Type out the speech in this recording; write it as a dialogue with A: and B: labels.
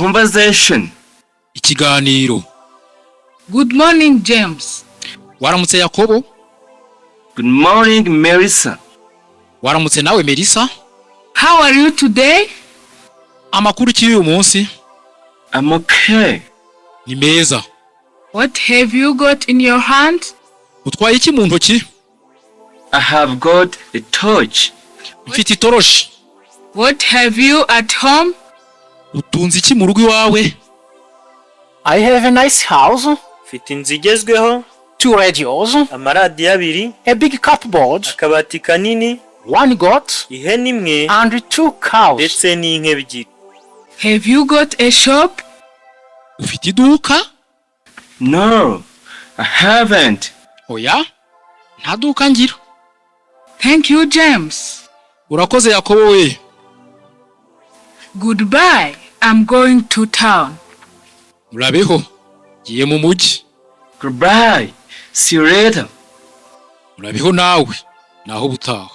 A: Conversation.
B: Ikiganiro.
C: Good morning, James.
B: Waramutse, Yakobo.
A: Good morning, Melissa.
B: Waramutse nawe, Melissa.
C: How are you today?
B: Amakuru ki y'uyu munsi?
A: I'm okay.
B: Ni meza.
C: What have you got in your hand?
B: Utwaye iki mu ntoki?
A: I have got a torch.
B: Mfite itoroshi.
C: What have you at home?
B: Utunze iki mu rugo iwawe?
D: I have a nice house,
E: Mfite inzu igezweho,
D: two radios,
E: amaradiyo abiri,
D: a big cupboard,
E: akabati kanini,
D: one goat,
E: ihene imwe
D: and two cows.
E: Ndetse n'inka ebyiri.
C: Have you got a shop?
B: Ufite iduka?
A: No, I haven't.
B: Oya, nta duka ngira.
C: Thank you, James.
B: Urakoze, Yakobo we.
C: Goodbye. I'm going to town.
B: Murabeho, ngiye mu mujyi.
A: Goodbye. See you later.
B: Murabeho nawe, naho ubutaha.